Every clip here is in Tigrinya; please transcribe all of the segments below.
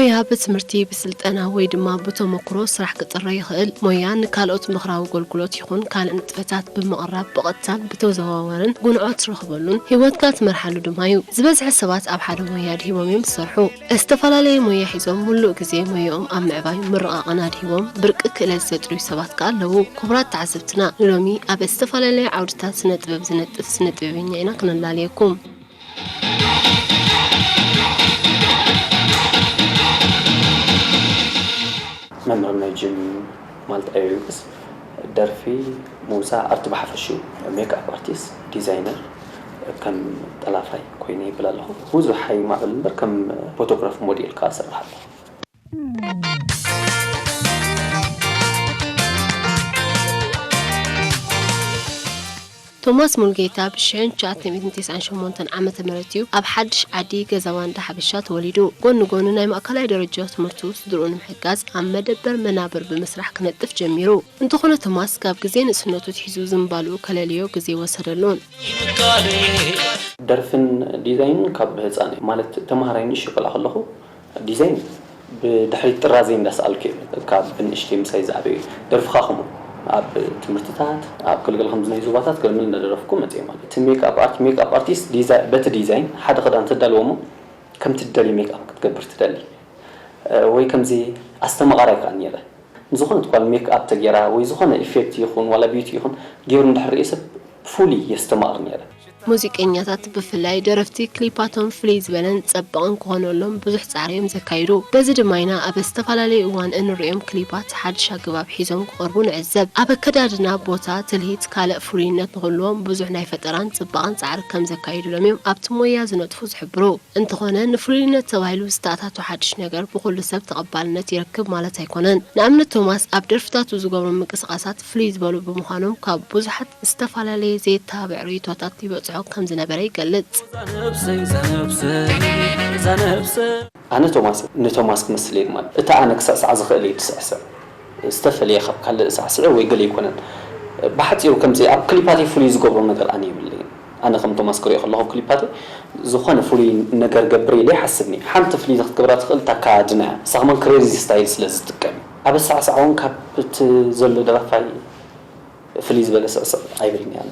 ሞያ ብትምህርቲ፣ ብስልጠና ወይ ድማ ብተመክሮ ስራሕ ክጥረ ይኽእል። ሞያ ንካልኦት ምኽራዊ ኣገልግሎት ይኹን ካልእ ንጥፈታት ብምቕራብ ብቐጥታን ብተዘዋወርን ጉንዖ ትረኽበሉን ህይወትካ ትመርሓሉ ድማ እዩ። ዝበዝሐ ሰባት ኣብ ሓደ ሞያ ድሂቦም እዮም ዝሰርሑ። ዝተፈላለየ ሞያ ሒዞም ሙሉእ ግዜ ሞያኦም ኣብ ምዕባይ ምርቓቕን ኣድሂቦም ብርቂ ክእለት ዘጥርዩ ሰባት ከኣ ኣለዉ። ክቡራት ተዓዘብትና፣ ንሎሚ ኣብ ዝተፈላለየ ዓውድታት ስነ ጥበብ ዝነጥፍ ስነ ጥበበኛ ኢና ክነላልየኩም። መምህር ናይ ጅም ማለት ኣዮዩክስ ደርፊ፣ ሙዛ፣ ኣርት ብሓፈሽኡ፣ ሜክኣፕ ኣርቲስት፣ ዲዛይነር ከም ጠላፋይ ኮይነ ይብል ኣለኹ። ብዙሕ ኣይማዕብል እምበር ከም ፎቶግራፍ ሞዴል ከኣ እሰርሕ ኣለኹ። ቶማስ ሙሉጌታ ብሽሕን ትሽዓተ ሚእትን ተስዓን ሸሞንተን ዓመተ ምህረት እዩ ኣብ ሓድሽ ዓዲ ገዛባ እንዳ ሓበሻ ተወሊዱ። ጎኒ ጎኒ ናይ ማእከላይ ደረጃ ትምህርቱ ስድርኡ ንምሕጋዝ ኣብ መደበር መናብር ብምስራሕ ክነጥፍ ጀሚሩ። እንተኾነ ቶማስ ካብ ግዜ ንእስነቱ ኣትሒዙ ዝንባልኡ ከለልዮ ግዜ ኣይወሰደሉን። ደርፍን ዲዛይንን ካብ ህፃን ማለት ተምሃራይ ንእሽተይ ቆልዓ ከለኹ ዲዛይን ብድሕሪት ጥራዘይ እንዳሰኣልኩ እየ ካብ ብንእሽተይ ምሳይ ዝዓበዩ ደርፍኻ ከምኡ ኣብ ትምህርትታት ኣብ ክልግል ከምዚ ናይ ዞባታት ገርምል እንዳደረፍኩ መፅየ ማለት እቲ ሜክኣፕ ኣርት ሜክኣፕ ኣርቲስት ዲዛ- በቲ ዲዛይን ሓደ ክዳን ተዳልዎ እሞ ከምቲ ትደሊ ሜክኣፕ ክትገብር ትደሊ ወይ ከምዚ ኣስተማቓራይ ከዓ ነይረ ንዝኾነት ጓል ሜክኣፕ ተገይራ ወይ ዝኾነ ኢፌክት ይኹን ዋላ ቢዩቲ ይኹን ገይሩ እንድሕር ርእየ ሰብ ፉሊ የስተማቕር ነይረ። ሙዚቀኛታት ብፍላይ ደረፍቲ ክሊፓቶም ፍልይ ዝበለን ጸብቕን ክኾነሎም ብዙሕ ጻዕሪ እዮም ዘካይዱ። በዚ ድማ ኢና ኣብ ዝተፈላለየ እዋን እንርእዮም ክሊፓት ሓድሽ ኣገባብ ሒዞም ክቐርቡ ንዕዘብ። ኣብ ኣከዳድና፣ ቦታ፣ ትልሂት ካልእ ፍሉይነት ንኽህልዎም ብዙሕ ናይ ፈጠራን ጽባቐን ጻዕሪ ከም ዘካይዱሎም እዮም ኣብቲ ሞያ ዝነጥፉ ዝሕብሩ። እንተኾነ ንፍሉይነት ተባሂሉ ዝተኣታቶ ሓድሽ ነገር ብኹሉ ሰብ ተቐባልነት ይረክብ ማለት ኣይኮነን። ንኣብነት ቶማስ ኣብ ደርፍታቱ ዝገብሮም ምንቅስቓሳት ፍልይ ዝበሉ ብምዃኖም ካብ ብዙሓት ዝተፈላለየ ዘየተባብዕ ርእይቶታት ይበጽሖ ከም ዝነበረ ይገልጽ። ኣነ ቶማስ ንቶማስ ክመስል እየ ድማ እቲ ኣነ ክስዕሳዕ ዝኽእል እየ ዝስዕስዕ ዝተፈለየ ካብ ካልእ ሳዕስዒ ወይ ገለ ኣይኮነን ብሓፂሩ ከምዚ ኣብ ክሊፓተይ ፍሉይ ዝገብሮ ነገር ኣነ የብለይን ኣነ ከም ቶማስ ክሪኦ ከለኹ ኣብ ክሊፓተይ ዝኾነ ፍሉይ ነገር ገብር ኢለ ይሓስብኒ ሓንቲ ፍልይቲ ክትገብራ ትኽእል እታ ኣከዳድና እያ ንሳ ከማን ክሬዚ ስታይል ስለ ዝጥቀም እዩ ኣብ ኣሳዕሳዕ እውን ካብ እቲ ዘሎ ደራፋይ ፍልይ ዝበለ ስዕስዕ ኣይብልን እየ ኣነ።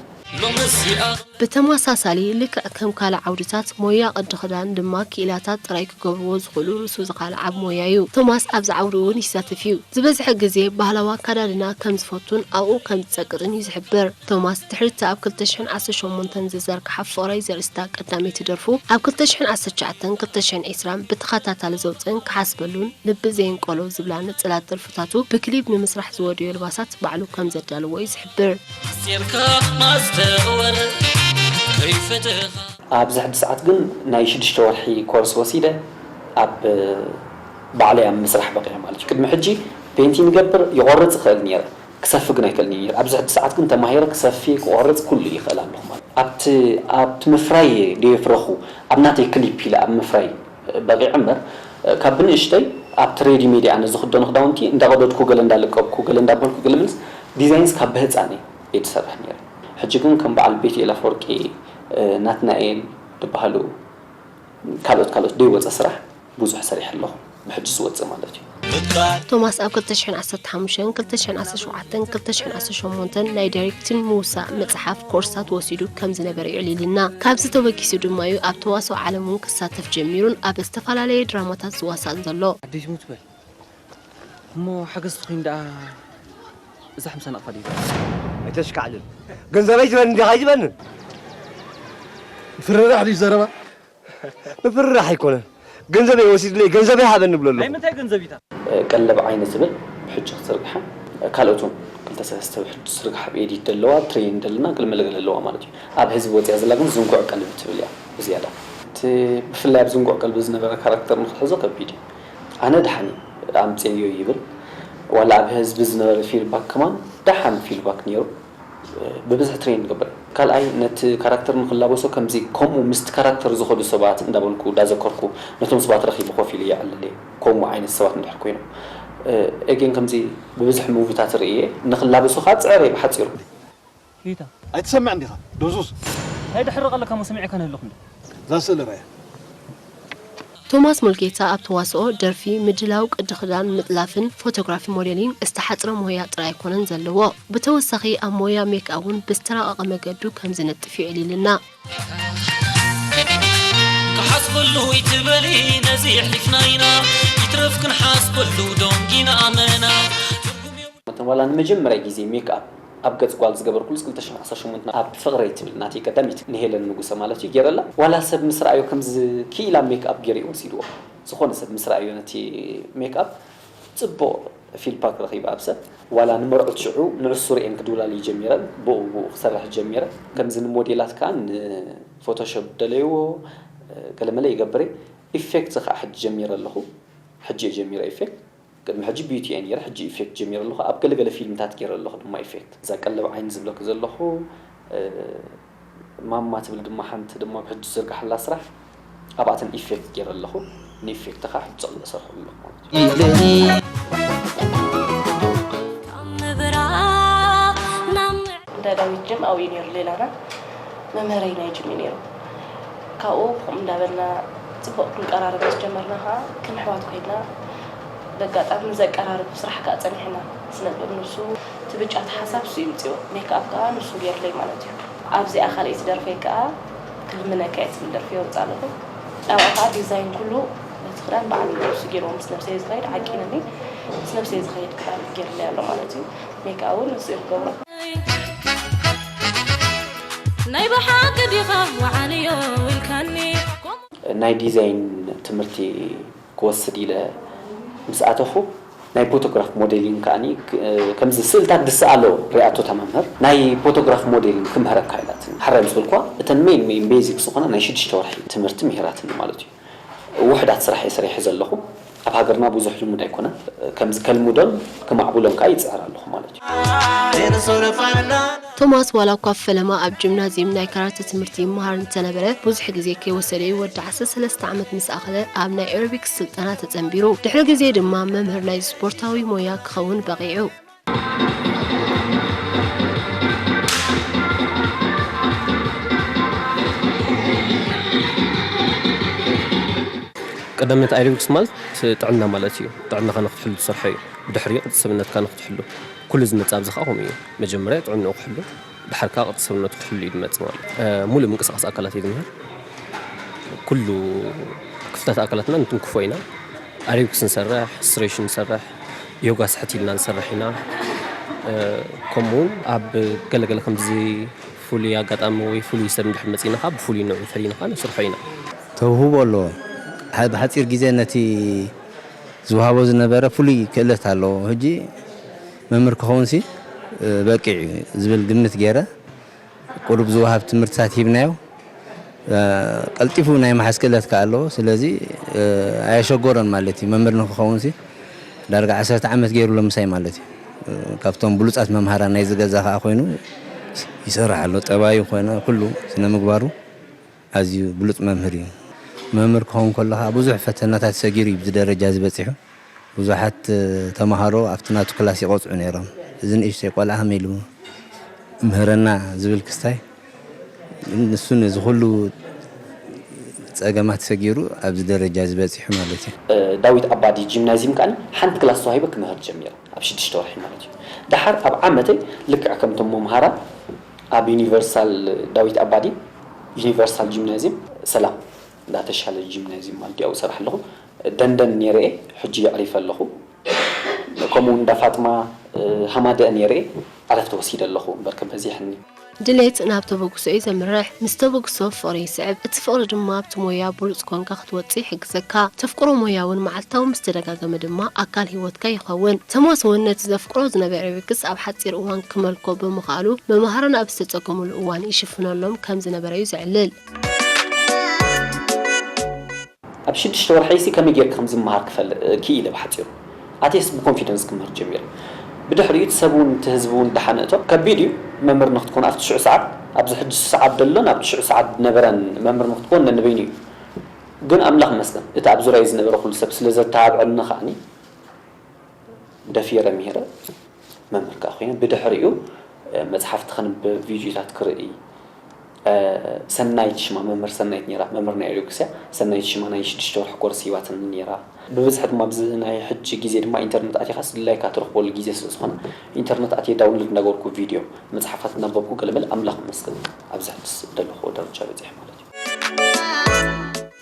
ብተመሳሳሊ፣ ልክዕ ከም ካልእ ዓውድታት ሞያ ቅዲ ክዳን ድማ ክኢላታት ጥራይ ክገብርዎ ዝኽእሉ ርእሱ ዝኻልእ ዓቢ ሞያ እዩ። ቶማስ ኣብዚ ዓውዲ እውን ይሳተፍ እዩ። ዝበዝሐ ግዜ ባህላዊ ኣከዳድና ከም ዝፈቱን ኣብኡ ከም ዝጸቅጥን እዩ ዝሕብር። ቶማስ ድሕሪ እታ ኣብ ክልተ ሽሕን ዓሰርተ ሸሞንተን ዝዘርግሓ ፍቕረይ ዘርእስታ ቀዳመይቲ ደርፉ፣ ኣብ ክልተ ሽሕን ዓሰርተ ትሽዓተን ክልተ ሽሕን ዕስራን ብተኸታታሊ ዘውጽእን ክሓስበሉን ልቢ ዘየንቀሎ ዝብላ ነጸላ ደርፍታቱ ብክሊፕ ንምስራሕ ዝወደዮ ኣልባሳት ባዕሉ ከም ዘዳለዎ እዩ ዝሕብር። ኣስቴርካ ማስተወር ከይፈተኻ ኣብዚ ሕጂ ሰዓት ግን ናይ ሽዱሽተ ወርሒ ኮርስ ወሲደ ኣብ ባዕለይ ኣብ ምስራሕ በቂዐ ማለት እዩ። ቅድሚ ሕጂ ፔንቲ ንገብር ይቆርፅ ይኽእል ነይረ ክሰፊ ግን ኣይክእልን እየ ነይረ። ኣብዚ ሕጂ ሰዓት ግን ተማሂረ ክሰፊ ክቆርፅ ኩሉ ይኽእል ኣለኹ ማለት እዩ። ኣብቲ ኣብቲ ምፍራይ እየ ድየ ፍረኹ ኣብ ናተይ ክሊፕ ኢለ ኣብ ምፍራይ በቂዐ እምበር ካብ ብንእሽተይ ኣብቲ ሬዲ ሜድ ኣነ ዝኽደኖ ክዳውንቲ እንዳቐደድኩ ገለ እንዳለቀብኩ ገለ እንዳበልኩ ገለ ምልስ ዲዛይንስ ካብ ብህፃን እየ እየ ዝሰርሕ ነይረ። ሕጂ ግን ከም በዓል ቤትኤል ኣፈወርቂ፣ ናትናኤል ዝበሃሉ ካልኦት ካልኦት ደይወፀ ስራሕ ብዙሕ ሰሪሐ ኣለኹ ብሕጂ ዝወፅእ ማለት እዩ። ቶማስ ኣብ ክልተ ሽሕን ዓሰርተ ሓሙሽተን፣ ክልተ ሽሕን ዓሰርተ ሸውዓተን፣ ክልተ ሽሕን ዓሰርተ ሸሞንተን ናይ ዳይሬክቲን ምውሳእ መጽሓፍ ኮርሳት ወሲዱ ከም ዝነበረ የዕሊልና። ካብዚ ተበጊሱ ድማ እዩ ኣብ ተዋስኦ ዓለም እውን ክሳተፍ ጀሚሩን ኣብ ዝተፈላለየ ድራማታት ዝዋሳእን ዘሎ። ኣደይ ትሙት በል እሞ ሓገዝ ትኹኝ ደኣ እዛ ሓምሳ ናቕፋ ድዩ? ኣይተሽካዕልል ገንዘበይ ዝበኒ ዲኻ ኣይትበንን ምፍርራሕ ድዩ ዘረባ? ምፍርራሕ ኣይኮነን ገንዘበይ ወሲድለይ ገንዘበይ ሃበኒ ብሎ ኣለኹ። ናይ ምንታይ ገንዘብ ኢታ? ቀለብ ዓይኒ ትብል ብሕጂ ክትዝርግሓ ካልኦት እውን ክልተ ሰለስተ ብሕጂ ዝርግሓ ብኤዲት ደለዋ ትሬን ደለና ገለ መለ ገለ ኣለዋ ማለት እዩ። ኣብ ህዝቢ ወፂኣ ዘላ ግን ዝንጉዕ ቀልቢ ትብል እያ ብዝያዳ። እቲ ብፍላይ ኣብ ዝንጉዕ ቀልቢ ዝነበረ ካራክተር ንክትሕዞ ከቢድ እዩ። ኣነ ደሓን እዩ ኣምፅኤዮ ይብል ዋላ ኣብ ህዝቢ ዝነበረ ፊድባክ ከማን ደሓን ፊድባክ ነይሩ። ብብዝሒ ትሬን ንገብር። ካልኣይ ነቲ ካራክተር ንክላበሶ ከምዚ ከምኡ ምስቲ ካራክተር ዝኸዱ ሰባት እንዳበልኩ እንዳዘከርኩ ነቶም ሰባት ረኺቡ ኮፍ ኢሉ የዕልል እየ። ከምኡ ዓይነት ሰባት እንድሕር ኮይኖም ኤጌን ከምዚ ብብዝሒ ሙቪታት ርእየ ንክላበሶ ከዓ ፅዕር እየ ብሓፂሩ። ጌታ ኣይትሰምዕን ዲኻ ዶሱስ? እንታይ ድሕርቕ ኣለካ እሞ ሰሚዐካ ነህለኹ እንዶ። እዛ ስእሊ ርኣያ። ቶማስ ሙልጌታ ኣብ ተዋስኦ፣ ደርፊ፣ ምድላው፣ ቅዲ ክዳን ምጥላፍን ፎቶግራፊ ሞዴሊንግ ዝተሓጽረ ሞያ ጥራይ ኣይኮነን ዘለዎ። ብተወሳኺ ኣብ ሞያ ሜክኣፕ እውን ብዝተራቐቐ መገዱ ከም ዝነጥፍ እዩ ዕሊልና። ክሓስበሉ ይትበሊ ነዚ የሕሊፍና ኢና ይትረፍ ክንሓስበሉ ዶንጊና ኣመና ትርጉም የብሉ መተን ዋላ ንመጀመርያ ግዜ ሜክኣፕ ኣብ ገጽ ጓል ዝገበርኩሉስ ክልተ ሽሕን ዓሰርተ ሸሞንተን ኣብ ፍቕረይ ትብል ናተይ ቀዳሚት ንሄለን ንጉሰ ማለት እዩ ገይረላ። ዋላ ሰብ ምስ ረኣዮ ከምዚ ክኢላ ሜክኣፕ ገይሩ እዩ ወሲድዎ። ዝኾነ ሰብ ምስ ረኣዮ ነቲ ሜክኣፕ ጽቡቕ ፊድባክ ረኺበ ኣብ ሰብ። ዋላ ንመርዑት ሽዑ ንዕሱ ርእየን ክድውላልይ ጀሚረን። ብኡ ብኡ ክሰርሕ ጀሚረ። ከምዚ ንሞዴላት ከኣ ንፎቶሾፕ ደለይዎ ገለመለ ይገብር እየ። ኢፌክት ከኣ ሕጂ ጀሚረ ኣለኹ። ሕጂ እየ ጀሚረ ኢፌክት። ቅድሚ ሕጂ ቢዩቲ እየ ነይረ፣ ሕጂ ኢፌክት ጀሚረ ኣለኹ። ኣብ ገለገለ ፊልምታት ገይረ ኣለኹ ድማ ኢፌክት። እዛ ቀለብ ዓይኒ ዝብለኪ ዘለኹ፣ ማማ ትብል ድማ ሓንቲ ድማ ኣብ ሕጂ ዝዝርግሓላ ስራሕ ኣብኣተን ኢፌክት ገይረ ኣለኹ። ንኢፌክት ከዓ ሕጂ ጸቕጢ እሰርሐሉ ኣለኹ ማለት እዩ። እንዳ ዳዊት ጅም ኣብኡ እዩ ነይሩ ሌላና መምህረይ ናይ ጅም እዩ ነይሩ። ካብኡ ከምኡ እንዳበልና ፅቡቕ ክንቀራረብ ምስ ጀመርና ከዓ ከም ኣሕዋት ኮይንና በጋጣሚ ንዘቀራርብ ስራሕ ከዓ ፀኒሕና። ስነ ጥበብ ንሱ እቲ ብጫ እቲ ሓሳብ ንሱ እዩ ምፅኦ ሜክኣፕ ከዓ ንሱ ገይሩለይ ማለት እዩ። ኣብዚኣ ካልኣይቲ ደርፈይ ከዓ ክልምነካ እየ ትብል ደርፊ የውፅእ ኣለኹ። ኣብኣ ከዓ ዲዛይን ኩሉ ነቲ ክዳን ባዕሉ ንሱ ገይርዎ ምስ ነብሰይ ዝኸይድ ዓቂንኒ ምስ ነብሰይ ዝኸይድ ክዳን ገይሩለይ ኣሎ ማለት እዩ። ሜክኣፕ እውን ንሱ እዩ ክገብሮ። ናይ ብሓቂ ዲኻ ወዓልዮ ኢልካኒ ናይ ዲዛይን ትምህርቲ ክወስድ ኢለ ምስ ኣተኹ ናይ ፎቶግራፍ ሞዴሊንግ ከዓኒ ከምዚ ስእልታት ዝስኣሎ ሪኣቶ እታ መምህር ናይ ፎቶግራፍ ሞዴሊንግ ክምህረካ ኢላትኒ። ሕራይ ምስ በልኩዋ እተን ሜን ሜን ቤዚክ ዝኾና ናይ ሽዱሽተ ወርሒ ትምህርቲ ምሂራትኒ ማለት እዩ። ውሑዳት ስራሕ እየ ሰሪሐ ዘለኹ። ኣብ ሃገርና ብዙሕ ልሙድ ኣይኮነን። ከምዚ ከልምዶን ክማዕብሎን ከዓ ይፅዕር ኣለኹ ማለት እዩ። ቶማስ ዋላ እኳ ፈለማ ኣብ ጂምናዝየም ናይ ካራተ ትምህርቲ ይመሃር እንተነበረ፣ ብዙሕ ግዜ ከይወሰደ እዩ ወዲ ዓሰርተ ሰለስተ ዓመት ምስ ኣኸለ ኣብ ናይ ኤሮቢክስ ስልጠና ተጸንቢሩ። ድሕሪ ግዜ ድማ መምህር ናይ ስፖርታዊ ሞያ ክኸውን በቒዑ። ቀዳምነት ኣኤሮቢክስ ማለት ጥዕና ማለት እዩ። ጥዕናኻ ንክትሕሉ ትሰርሖ እዩ። ብድሕሪኡ ቅርጺ ሰብነትካ ንክትሕሉ። ኩሉ ዝመጽእ ኣብዚ ከዓ ከምኡ እዩ። መጀመርያ ጥዕንኡ ክሕሉ፣ ድሓር ከዓ ቅርጺ ሰብነቱ ክሕሉ እዩ ዝመጽእ ማለት እዩ። ሙሉእ ምንቅስቃስ ኣካላት እዩ ዝምህር። ኩሉ ክፍልታት ኣካላትና ንትንክፎ ኢና። ኣኤሮቢክስ ንሰርሕ፣ ስትሬች ንሰርሕ፣ ዮጋ ስሕት ኢልና ንሰርሕ ኢና። ከምኡ እውን ኣብ ገለገለ ከምዚ ፍሉይ ኣጋጣሚ ወይ ፍሉይ ሰብ እንድሕር መጺእና ከዓ ብፍሉይ ንዑ ፈሊና ከዓ ነስርሖ ኢና። ተውህቦ ኣለዎ። ብሓፂር ግዜ ነቲ ዝወሃቦ ዝነበረ ፍሉይ ክእለት ኣለዎ። ሕጂ መምህር ክኸውን ሲ በቂዕ እዩ ዝብል ግምት ገይረ ቁሩብ ዝወሃብ ትምህርትታት ሂብናዮ። ቀልጢፉ ናይ ምሓዝ ክእለት ከኣ ኣለዎ። ስለዚ ኣየሸገሮን ማለት እዩ። መምህር ንክኸውን ሲ ዳርጋ ዓሰርተ ዓመት ገይሩ ኣሎ ምሳይ ማለት እዩ። ካብቶም ብሉፃት መምሃራን ናይዚ ገዛ ከኣ ኮይኑ ይሰርሕ ኣሎ። ጠባዩ ኮነ ኩሉ ስነ ምግባሩ ኣዝዩ ብሉፅ መምህር እዩ። መምህር ክኸውን ከሎ ከኣ ብዙሕ ፈተናታት ሰጊሩ እዩ ኣብዚ ደረጃ እዚ በፂሑ። ብዙሓት ተምሃሮ ኣብቲ ናቱ ክላስ ይቆፅዑ ነይሮም። እዚ ንእሽተይ ቆልዓ ከመይ ኢሉ ምህረና ዝብል ክስታይ ንሱ ነዚ ኩሉ ፀገማት ሰጊሩ ኣብዚ ደረጃ እዚ በፂሑ ማለት እዩ። ዳዊት ኣባዲ ጂምናዚየም ከኣ ሓንቲ ክላስ ተዋሂበ ክምህር ጀሚረ ኣብ ሽዱሽተ ወርሒ ማለት እዩ። ደሓር ኣብ ዓመተይ ልክዕ ከምቶም መምሃራን ኣብ ዩኒቨርሳል ዳዊት ኣባዲ ዩኒቨርሳል ጂምናዚየም ሰላም እንዳተሻለ ጂምናዚየም ማለት ኣብኡ እሰርሕ ኣለኹ። ደንደን ነይረ እየ፣ ሕጂ የዕሪፈ ኣለኹ። ከምኡ እውን እንዳ ፋጥማ ሃማደአ ነይረ እየ፣ ዕረፍቲ ወሲደ ኣለኹ እምበር ከበዚሕኒ። ድሌት ናብ ተበግሶ እዩ ዘምርሕ። ምስ ተበግሶ ፍቕሪ ይስዕብ። እቲ ፍቕሪ ድማ ኣብቲ ሞያ ብሉጽ ኮንካ ክትወጽእ ይሕግዘካ። ተፍቅሮ ሞያ እውን መዓልታዊ ምስ ተደጋገመ ድማ ኣካል ህይወትካ ይኸውን። ቶማስ እውን ነቲ ዘፍቅሮ ዝነበረ ሪክስ ኣብ ሓጺር እዋን ክመልኮ ብምኽኣሉ መማህራን ኣብ ዝተጸገሙሉ እዋን ይሽፍነሎም ከም ዝነበረ እዩ ዘዕልል። ኣብ ሽዱሽተ ወርሐይሲ ከመይ ጌርኪ ከም ዝመሃር ክፈልጥ ክኢለ ብሓጺሩ። ኣትየስ ብኮንፊደንስ ክምህር ጀሚረ። ብድሕሪኡ እቲ ሰብ እውን እቲ ህዝቢ እውን ደሓነ እቶ ከቢድ እዩ መምህር ንክትኮን ኣብቲ ሽዑ ሰዓት ኣብዚ ሕጂ ሰዓት ደሎን ኣብቲ ሽዑ ሰዓት ነበረን መምህር ንክትኮን ነንበይኑ እዩ። ግን ኣምላኽ ይመስገን እቲ ኣብ ዙርያይ ዝነበረ ኩሉ ሰብ ስለ ዘተባብዐኒ ከዓኒ ደፊረ ምሂረ መምህር ከኣ ኮይነ። ብድሕሪኡ መጽሓፍቲ ከንብብ፣ ቪድዮታት ክርኢ፣ ሰናይት ሽማ፣ መምህር ሰናይት ነይራ፣ መምህር ናይ ኤሪዮክስ እያ። ሰናይት ሽማ ናይ ሽዱሽተ ወርሒ ኮርስ ሂባትኒ ነይራ። ብብዝሒ ድማ ኣብዚ ናይ ሕጂ ግዜ ድማ ኢንተርነት ኣቲኻ ዝድላይካ ትረኽበሉ ግዜ ስለ ዝኾነ፣ ኢንተርነት ኣትየ ዳውንሎድ እንዳገበርኩ ቪድዮ፣ መጽሓፋት እናንበብኩ ገለመለ ኣምላኽ ይመስገን ኣብዚ ሕጂ ዘለኹዎ ደረጃ በጺሐ ማለት እዩ።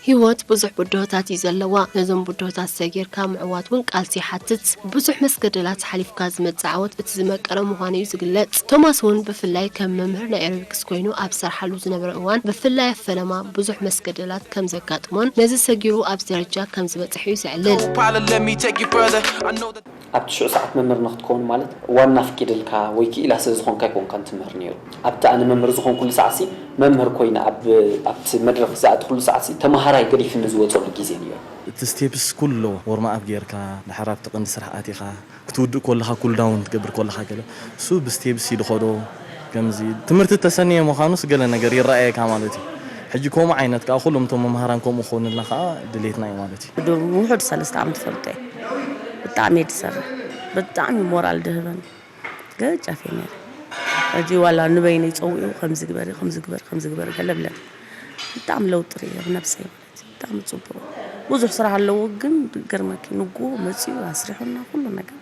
ህይወት ብዙሕ ብድሆታት እዩ ዘለዋ። ነዞም ብድሆታት ሰጊርካ ምዕዋት እውን ቃልሲ ይሓትት። ብዙሕ መስገደላት ሓሊፍካ ዝመጽእ ዓወት እቲ ዝመቀረ ምዃኑ እዩ ዝግለጽ። ቶማስ እውን ብፍላይ ከም መምህር ናይ ኤሮቢክስ ኮይኑ ኣብ ዝሰርሓሉ ዝነበረ እዋን ብፍላይ ኣብ ፈለማ ብዙሕ መስገደላት ከም ዘጋጥሞን ነዚ ሰጊሩ ኣብዚ ደረጃ ከም ዝበጽሕ እዩ ዘዕልል። ኣብቲ ሽዑ ሰዓት መምህር ንክትከውን ማለት ዋና ኣፍቂድልካ ወይ ክኢላ ስለ ዝኾንካ ኣይኮንካን ትምህር ነይሩ። ኣብቲ ኣነ መምህር ዝኾንኩሉ ሰዓትሲ መምህር ኮይነ ኣብቲ መድረኽ ዝኣተኹሉ ሰዓትሲ ተምሃራይ ገዲፍኒ ዝወፀሉ ግዜ ነይሩ። እቲ ስቴፕስ ኩሉ ኣለዎ። ዎርም ኣፕ ጌርካ ድሓር ኣብቲ ቀንዲ ስራሕ ኣቲኻ ክትውድእ ከለኻ ኩል ዳውን ክትገብር ከለኻ ገለ እሱ ብስቴፕስ እዩ ዝኸዶ። ከምዚ ትምህርቲ ተሰንየ ምዃኑስ ገለ ነገር ይረኣየካ ማለት እዩ። ሕጂ ከምኡ ዓይነት ከዓ ኩሎም እቶም መምሃራን ከምኡ ክኾኑልና ከዓ ድሌትና እዩ ማለት እዩ። ውሑድ ሰለስተ ዓመት ፈልጦ እየ። ብጣዕሚ እየ ዝሰርሕ። ብጣዕሚ ሞራል ድህበኒ። ገጫፍ እየ ነይረ። ሕጂ ዋላ ንበይነይ ፀዊዑ ከምዚ ግበሪ ከምዚ ግበሪ ከምዚ ግበሪ ገለ ብለኒ። ብጣዕሚ ለውጢ ርእየ ብነብሰይ ማለት እዩ። ብጣዕሚ ፅቡቅ። ብዙሕ ስራሕ ኣለዎ ግን ገርመኪ ንጉ መፅኡ ኣስሪሑና ኩሉ ነገር።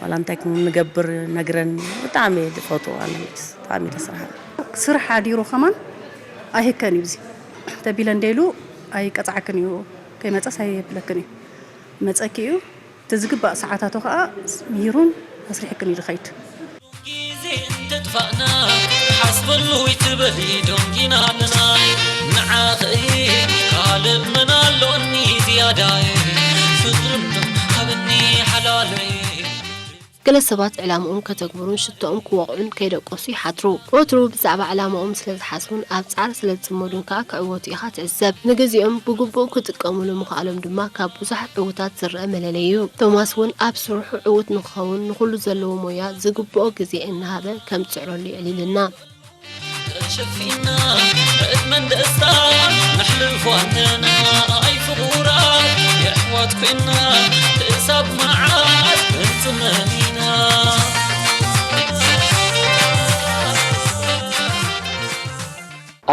ዋላ እንታይ ክንገብር ነግረኒ። ብጣዕሚ እየ ዝፈትዎ ኣነ መችስ። ብጣዕሚ እዩ ደስ በሃሊ። ስራሕ ሓዲሩ ከማን ኣይህከን እዩ እዚ ተቢለ እንደ ኢሉ ኣይቀፅዓክን እዩ። ከይመፀስ ኣየብለክን እዩ። መፀኪ እዩ። እቲ ዝግባእ ሰዓታቱ ከዓ ምሂሩን ኣስሪሕክን እዩ ዝኸይድ። ግዜ እንተጥፋእና ሓስበሉ ይትበሊ ዶንጊና ኣለና ንዓኸይ ካልእ መን ኣሎኒ ዝያዳይ ፍቕርም ሃብኒ ሓላለይ ገለ ሰባት ዕላምኦም ከተግብሩን ሽቶኦም ክወቕዑን ከይደቀሱ ይሓድሩ። ወትሩ ብዛዕባ ዕላማኦም ስለ ዝሓስቡን ኣብ ጻዕሪ ስለ ዝጽመዱን ከኣ ክዕወቱ ኢኻ ትዕዘብ። ንግዜኦም ብግቡእ ክጥቀሙሉ ምኽኣሎም ድማ ካብ ብዙሓት ዕዉታት ዝረኣ መለለዪ እዩ። ቶማስ እውን ኣብ ስርሑ ዕዉት ንኽኸውን ንኹሉ ዘለዎ ሞያ ዝግብኦ ግዜ እናሃበ ከም ዝጽዕረሉ የዕሊልና። ተሸፊና ዕድመን ደስታ ነሕልፎ ኣለና ኣይ ፍቑራት የሕዋት ኮይና ክሳብ መዓስ ክንጽመም ኢና።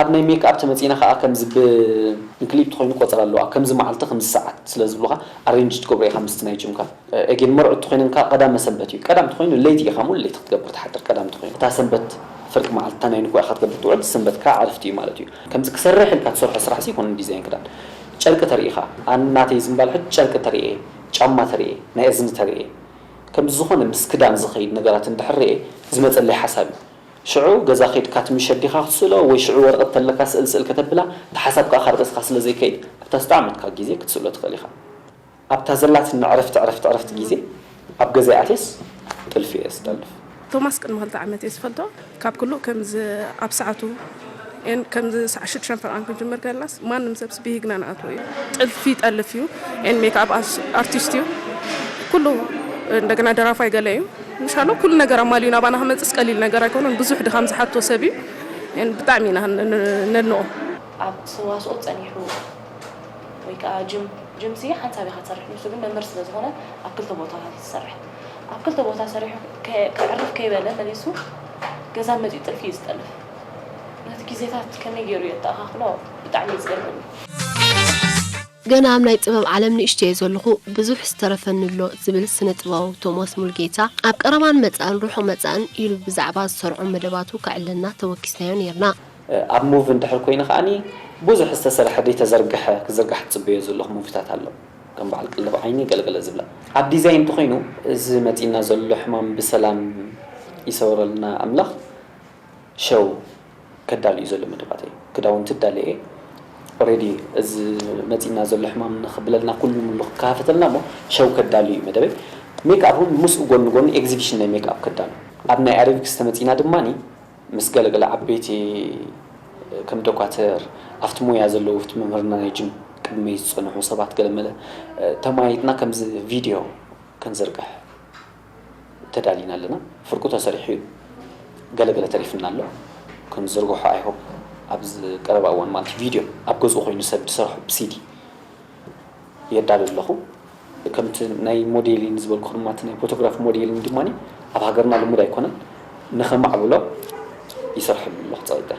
ኣብ ናይ ሜክኣፕ ተመጺእና ከኣ ከምዚ ብክሊፕ ተኾይኑ ቆጸራ ኣለዋ ከምዚ መዓልቲ ከምዚ ሰዓት ስለ ዝብሉኻ ኣሬንጅ ትገብሮ ኢኻ ምስቲ ናይ ጅምካ። ኤጌን መርዑት ተኾይነን ከኣ ቀዳመ ሰንበት እዩ ቀዳም ተኾይኑ ለይቲ ኢኻ ሙሉ ለይቲ ክትገብር ትሓድር ቀዳም ተኾይኑ እታ ሰንበት ፍርቂ መዓልቲ እታ ናይ ንግሆ ኢኻ ትገብር ትውዕል ሰንበት ከኣ ዕረፍቲ እዩ ማለት እዩ። ከምዚ ክሰርሕ ኢልካ ትሰርሖ ስራሕ ሲ ይኮነን ዲዛይን ክዳን ጨርቂ ተርኢ ኢኻ ኣነ ናተይ ዝምባል ሕጂ ጨርቂ ተርኢ ጫማ ተርኢ ናይ እዝኒ ተርኢ ከምዚ ዝኾነ ምስ ክዳን ዝኸይድ ነገራት እንድሕር ርኤ ዝመጸለይ ሓሳብ እዩ። ሽዑ ገዛ ኬድካ እቲ ምሸት ዲኻ ክትስእሎ ወይ ሽዑ ወረቐት ተለካ ስእል ስእል ከተብላ እቲ ሓሳብ ከኣ ካብ ርእስኻ ስለ ዘይከይድ ኣብታ ዝተዓመትካ ግዜ ክትስእሎ ትኽእል ኢኻ። ኣብታ ዘላትኒ ዕረፍቲ ዕረፍቲ ዕረፍቲ ግዜ ኣብ ገዛይ ኣትየስ ጥልፊ እየ ዝጠልፍ። ቶማስ ቅድሚ ክልተ ዓመት እየ ዝፈልጦ ካብ ኩሉ ከምዚ ኣብ ሰዓቱ ኤን ከምዚ ሰዓ ሽዱሽተ ፈርቓን ክንጅምር ከለናስ ማንም ሰብስ ብሂግና ንኣትዎ እዩ። ጥልፊ ይጠልፍ እዩ ኤን ሜክኣፕ ኣርቲስት እዩ ኩሉ እንደገና ደራፋይ ገለ እዩ። ምሻሎ ኩሉ ነገር ኣማልዩ ናባና ክመፅስ ቀሊል ነገር ኣይኮነን። ብዙሕ ድኻም ዝሓቶ ሰብ እዩ። ብጣዕሚ ኢና ነድንቖ። ኣብ ተዋስኦ ፀኒሑ ወይ ከዓ ጅም ጅምሲ ሓንሳብ ኢኻ ትሰርሕ ንሱ ግን መምህር ስለ ዝኾነ ኣብ ክልተ ቦታታት እዩ ዝሰርሕ። ኣብ ክልተ ቦታ ሰሪሑ ከዕርፍ ከይበለ መሊሱ ገዛ መፂኡ ጥልፊ እዩ ዝጠልፍ። ነቲ ግዜታት ከመይ ገይሩ የተኣኻኽሎ ብጣዕሚ እዩ ዝገርመኒ። ገና ኣብ ናይ ጥበብ ዓለም ንእሽተየ ዘለኹ ብዙሕ ዝተረፈኒ ኣሎ ዝብል ስነ ጥበባዊ ቶማስ ሙልጌታ ኣብ ቀረባን መጻእን ርሑቕ መጻእን ኢሉ ብዛዕባ ዝሰርዖም መደባቱ ከዕልለና ተወኪስናዮ ኔርና። ኣብ ሙቭ እንድሕር ኮይኑ ከዓኒ ብዙሕ ዝተሰርሐ ዘይተዘርግሐ ክዝርጋሕ ትጽበዮ ዘለኹ ሙቪታት ኣሎ ከም በዓል ቅልብ ዓይኒ ገለገለ ዝብላ ኣብ ዲዛይን እንተኾይኑ እዚ መጺና ዘሎ ሕማም ብሰላም ይሰውረልና ኣምላኽ ሸው ከዳሉ እዩ ዘሎ መደባተይ ክዳውንቲ እዳለ እየ ኦሬዲ እዚ መጺና ዘሎ ሕማም ንኽብለልና ኩሉ ሙሉ ክከፋፈተልና እሞ ሸው ከዳሉ እዩ መደበይ ሜክኣፕ እውን ምስኡ ጎኒ ጎኒ ኤግዚቢሽን ናይ ሜክኣፕ ከዳሉ ኣብ ናይ ኣሬቪክስ ተመጺና ድማኒ ምስ ገለገለ ዓበይቲ ከም ዶኳተር ኣብቲ ሞያ ዘለዉ ኣብቲ መምህርና ናይ ጅም ቅድመይ ዝፀንሑ ሰባት ገለመለ ተማይጥና ከምዚ ቪድዮ ክንዝርግሕ ተዳሊና ኣለና። ፍርቁ ተሰሪሑ እዩ። ገለገለ ተሪፍና ኣሎ። ክንዝርግሖ I hope ኣብዚ ቀረባ እዋን ማለት ቪድዮ ኣብ ገዝኡ ኮይኑ ሰብ ዝሰርሖ ብሲዲ የዳሉ ኣለኹ። ከምቲ ናይ ሞዴሊን ዝበልኩ ድማ እቲ ናይ ፎቶግራፍ ሞዴሊን ድማ ኣብ ሃገርና ልሙድ ኣይኮነን። ንኸማዕብሎ ይሰርሐሉ ኣለኹ ፀቒጠ።